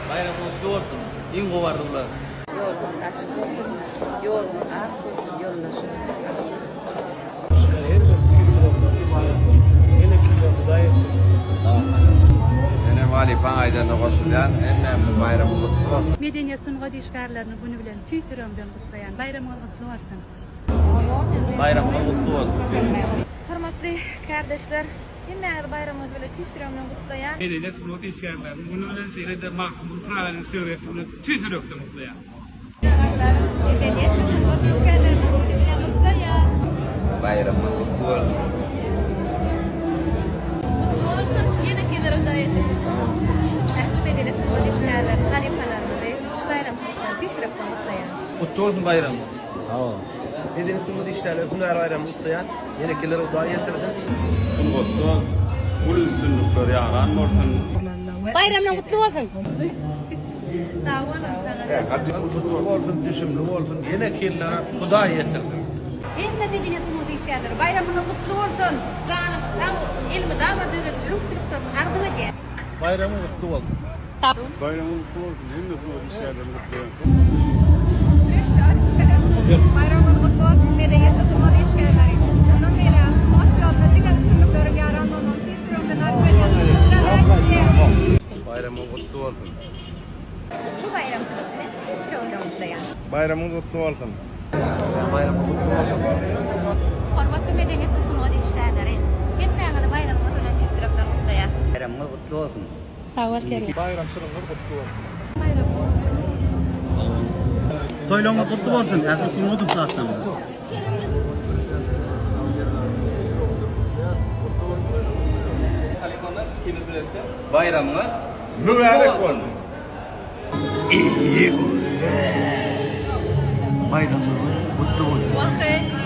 Baýramyňyz gutly bolsun! Iň gowy arzuwlar. Ýoluňyz açyk bolsun, ýoluňyz ak bolsun, ýoldaşym. Menem halypaň aýdanyna goşulýan, hemmämiziň baýramyz gutly bolsun. Medeniýet sungat işgärlerini güni bilen tüýs ýüregimden gutlaýan. Baýramyňyz gutly bolsun. Baýramyňyz gutly bolsun. Hormatly kärdeşler, hemmäňizi baýramyňyz bilen tüýs ýüregimden gutlaýan. Medeniýet sungat işgärleriniň güni bilen şeýle-de Magtymguly Pyragynyň şygryýeti bilen tüýs ýürekden gutlaýan. Medeniýet we sungat işgärleriniň güni bilen gutlaýan. Baýramyňyz gutly bolsun. Gutly bolsun, ýene geler Hudaý ýetirsin. Ähli medeniýet sungat işgärlerini, halypalarymyzy şu baýramçylyk bilen tüýs ýürekden gutlaýan. Gutly bolsun baýramyňyz. Medeniýet sungat işgärleri hünär baýramyny gutlaýan. Ýenekeler Hudaý ýetirsin. Sungatda uly üstünlikler ýaran bolsun. Baýramyň gutly bolsun. Sag boluň saňada. Gutly bolsun, düşümli bolsun, ýeneki ýyllara Hudaý ýetirsin. Hemme medeniýet sungat işgärleri baýramyňyz gutly bolsun! Janyňyz sag bolsun, elmydama döredijilik üstünliklerini arzuw edýän. Baýramyň gutly bolsun. Baýramyň gutly bolsun hemme sungat işgärlerini gutlaýan. Baýramyňyz gutly bolsun medeniýet we sungat işgärleri. Mundan beýläk sungat ýolunda diňe üstünlikleriň ýaran bolmagyny tüýs ýüregimden arzuw edýän. Pozdrawlýaýu! Baýramyň gutly bolsun. Bu baýramçylyk bilen tüýs ýüregimden gutlaýan. Baýramyňyz gutly bolsun. Baýramyň gutly bolsun. Hormatly medeniýet we sungat işgärleri! Hemmäňizi baýramyňyz bilen tüýs ýürekden gutlaýas. Baýramyňyz gutly bolsun. Sag bol Kerim. Baýramçylygyňyz gutly bolsun. Toýlaryňyz gutly bolsun ähli sungat ussatlarymyzyň. Halypalar ikimiz bilelikde baýramyňyz Mübärek bolsun. Baýramyňyz gutly bolsun.